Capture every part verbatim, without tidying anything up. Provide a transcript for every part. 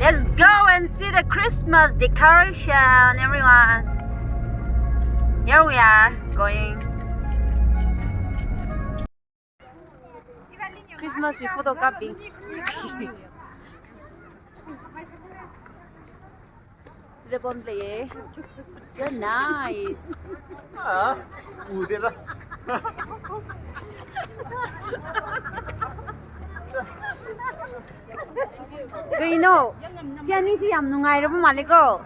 Let's go and see the Christmas decoration, everyone. Here we are going. Christmas with photocopy. The bomb play. So nice. Ah, ꯎꯗꯦꯗ. ꯀꯔꯤꯅꯣ? ꯁꯤ ꯑꯅꯤꯁꯤ ꯌꯥꯝ ꯅꯨꯡꯉꯥꯏꯔꯕ ꯃꯥꯜꯂꯦꯀꯣ?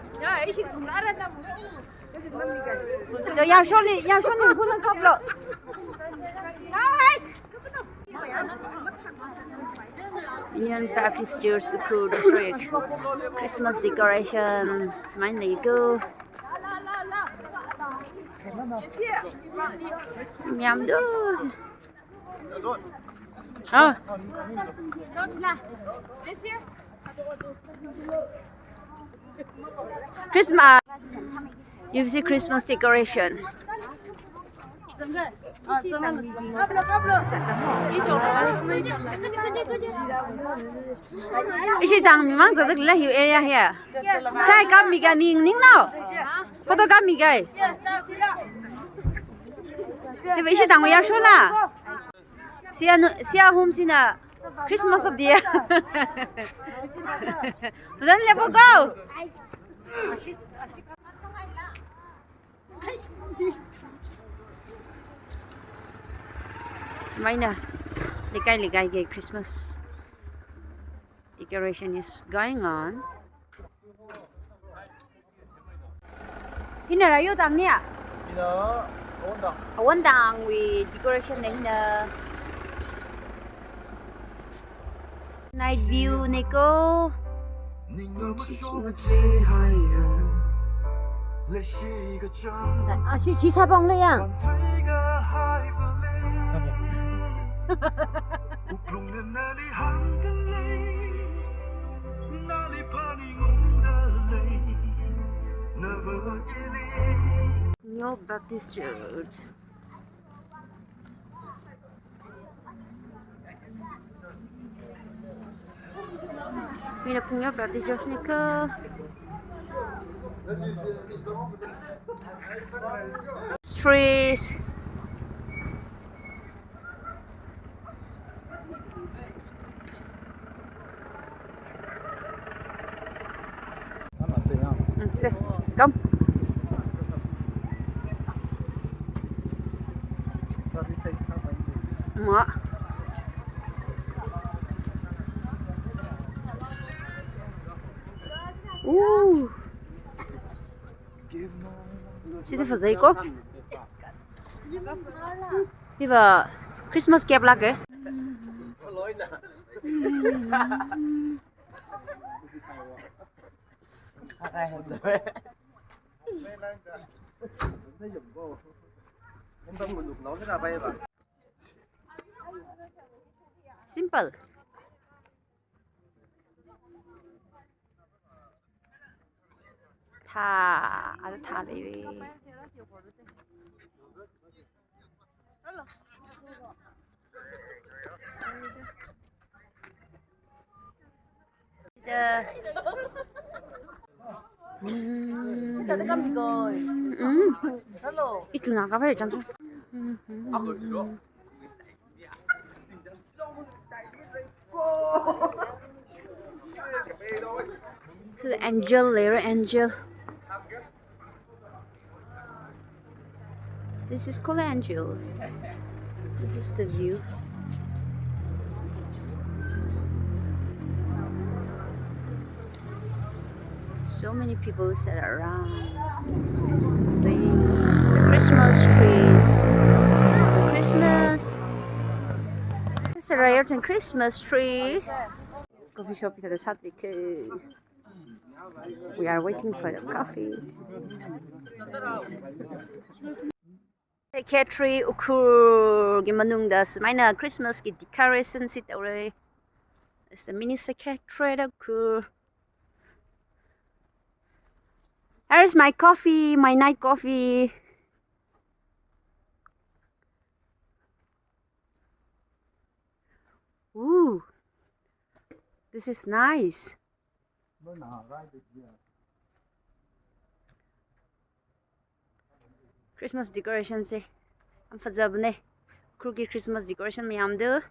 ꯆꯣ, ꯌꯥꯔꯁꯣꯂꯤ, ꯌꯥꯔꯁꯣꯂꯤ, ꯈꯨꯅ ꯀꯞꯂꯣ꯫ Union Baptist Church, Ukhrul District. Christmas decoration, ꯁꯨꯃꯥꯏꯅ ꯂꯩꯀꯣ꯫ ꯃꯌꯥꯝꯗꯣ꯫ ꯍꯥ? Christmas. You see Christmas decoration. Ishi tangmi mang zazak la hiu area here. Sai kapmi ka ning ning nao. Photo kapmi kai. Ishi tangmi yashona. Sia nu, sia hum sina Christmas of the year. Pazan lepo go. Sumaina, lekai lekai ke Christmas decoration is going on. Hina rayo tang nia? Hina awon tang. Awon tangwui decoration na hina. Night view neko. Ashi chi sabong le yang. New Baptist Church. Mina New Baptist Church ni ko. Trees. Mm, se, come. Ma. Ooh. Sidi fazai ko. Hiva Christmas cap lake. Simple. Thā, ada thā leire. Sida. Mm. Mm. Hello. Ichuna ka bai chang. So the angel, later angel. This is Colangelo. This is the view. So many people sit around seeing the Christmas trees. Christmas. It's a rare Christmas tree. Coffee shop is at the side. We are waiting for the coffee. Secretary Ukhrul ki manungda sumaina Christmas ki decoration sit away. It's the mini secretary Ukhrul. Here is my coffee, my night coffee. Ooh, this is nice. Christmas decoration se. Yāmfazabane. Ukhrulki Christmas decoration mayāmda.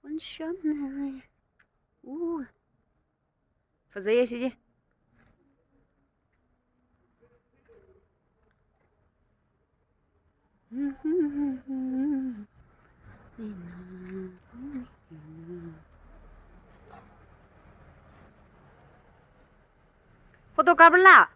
One shot. Ooh. Fazaiye siji. Photo kapra la?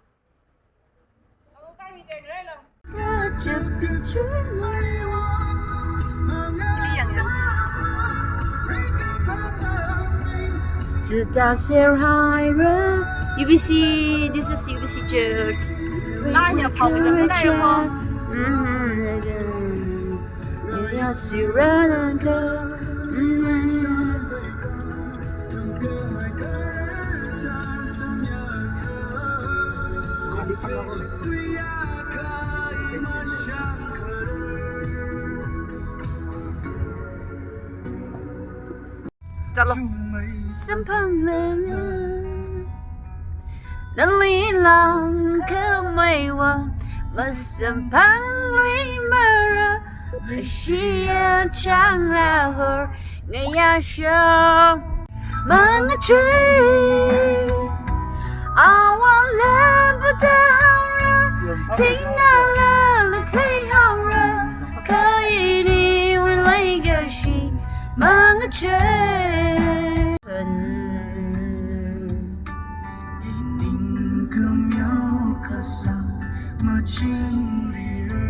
U B C, this is U B C Church. Chalo. Samphangla nali langkhameiva, masamphangluimara, leishiya changrahor ngayāshong. Mangachei, awala bata haora, thingnala lathei haora, kha iniwui leikashi mangachei. Ining kamyao kasā machingrira.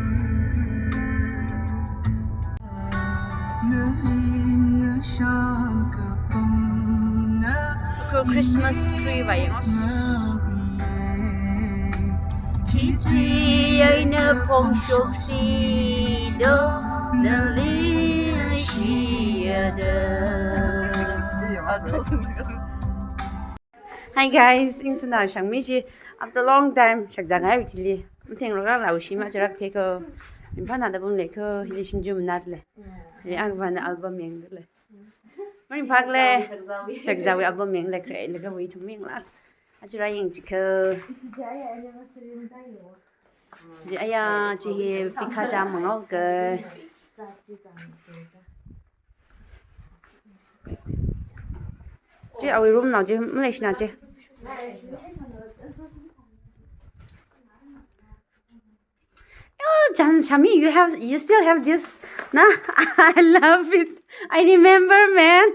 Ko Christmas tree vāyangsa. Khikhi eina phongshoksi do, nali leishiyada. Hi guys, ingsāna shangmi chi after long time shakzangai withili. Mtheng rokra laushi ma churak theko. Ringphāna da bung leko, hili shinju manat le. Hili ang bana album yang le. Maringphākle. Shakzawi album yang le kre le ka wui thum yang la. Achura yang chiko. Ji aya, ji hi pikha jam mangau ke. Ji awui room nao ji, maleishina ji. Oh, Jan Shami, you have, you still have this, na? I love it. I remember, man.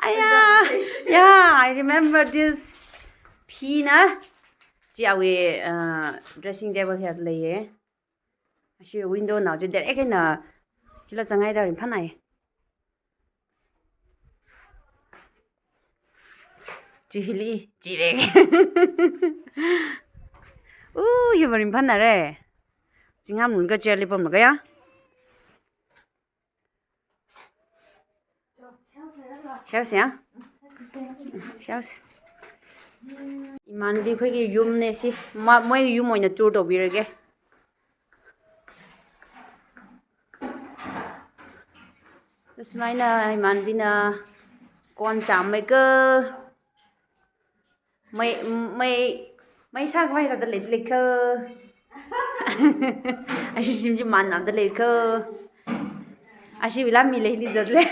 Aya, yeah, I remember this. Phi na? Ji awui, uh, dressing table hi leiye. Ashi window nao ji direct eina khila zangai da ringphānai. Ji hili, ji le. Ooh, hi va ringphānare. Zingham lungka chair li pamlaga ya. Shaosi ya? Shaosi. Imanbi khoi ki yum ne si. Ma, moi yum oina tour tobirage. Sumai na imanbina kon cham mai ka. Mai, mai, mai sākhavai da lei lei ko. Ashi shim ji man na da lei ko. Ashi wui lammi leili zat le.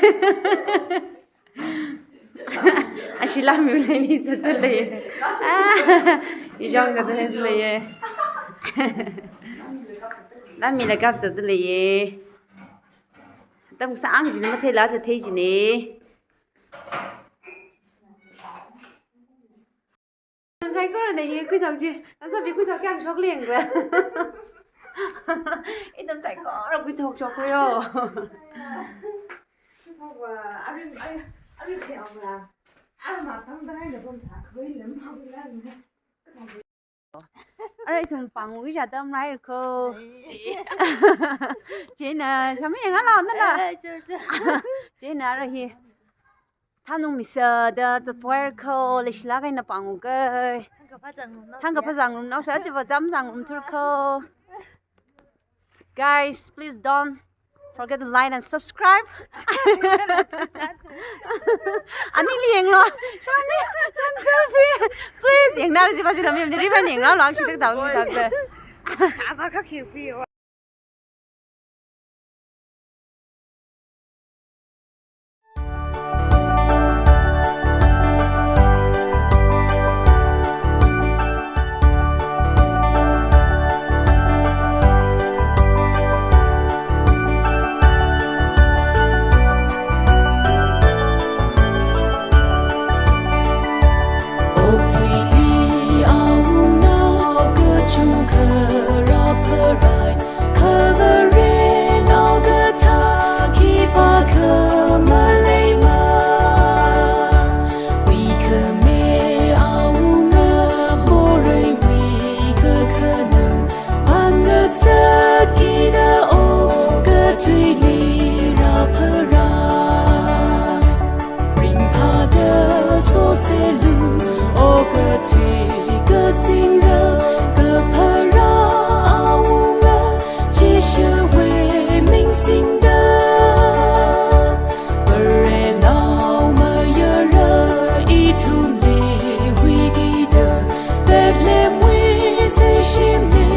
Ashi lammi leili zat lei. Ah, ijong da lei. Lammi la kap zat lei. Tam sāng ji mathei la zat thei ji ne. Saikora ne hi kuithok ji. Asabi kuithok kyang shok leng ba. Itam saikora kuithok shok yo. Kuithok wa, ari, ari, ari khyang la. Ama tam dai na bom sa koi lem ma la. Ara ithum pāng wi ja tam rai ko. Ai. Chieina, shami yang la na la. Eh, cho, cho. Chieina ara hi. Thanung misa da tatwar ko, leishila kaina pāng u kai. Thang ka phazang rum nao. Thang ka phazang rum nao, sa chiva jam zang rum thur ko. Guys, please don't Forget to like and subscribe. Anili yanglu. Shani, shani selfie. Please, yangngarā jiva jila miyamli remind yanglu, lang shi tak tang, tak tang. Aba ka khipi. Okathuili awungna kachungkha rāpharai, kha Varenao kathā khipākha maleimana. Huikhame awunga poreiwui kakhanang, pāng ngasakida okathuili rāpharai. Ringphāda soselu, okathui kasingra, kapharā awunga Jishuwui ming singda. Varenao mayara ithumli huikida, Bethlehem wui seishimli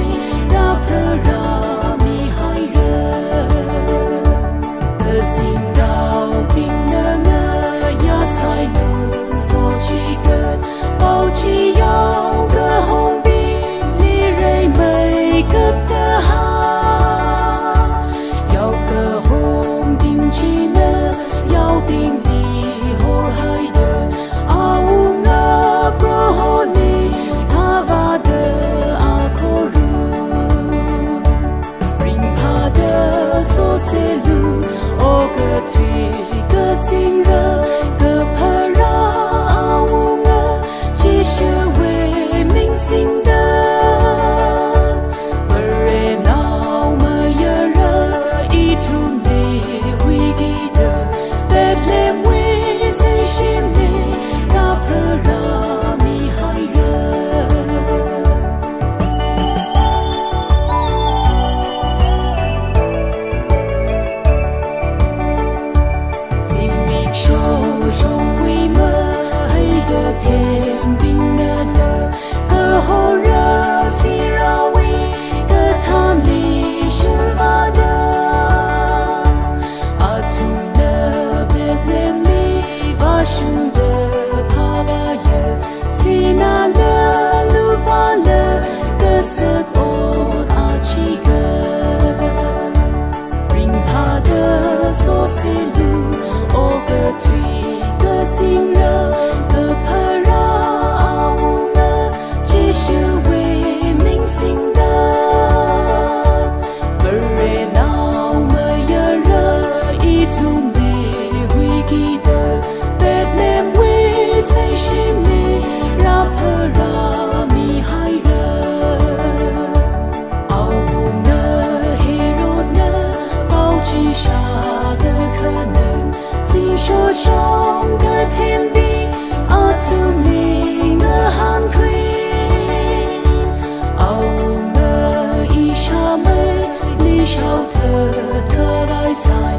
rāpharāmihaira. Kazingraobingna ngayā sailungso chigat, pao chiyao kahongbingli reimeikapta ha. Yao kahongbing china yaobingli horhaida, awunga Proholi phāvāda akhorun. Ringphāda soselu, okathui kasingra, kapharā awunga Jishuwui ming singda. Varenao mayara ithumli huikida, Bethlehem wui seishimli rāpharāmihaira. Zimiksho shongwui mahaida thembingnala, kahora sirāwui kathānli shurvāda. Athumna Bethlehem li vāshungda phāvāya, sināla lupāla kasak ot achiga. Ringphāda soselu, okathui kasingra, kapharā awunga Jishuwui ming singda. Varenao mayara ithumli huikida, Bethlehem wui seishimli rāpharāmihaira. Awunga Herodna pao chishāda khanang, zingsho shong kathembing athumli ngahānkhui. Awunga ishāmeili shaothat khavai sai,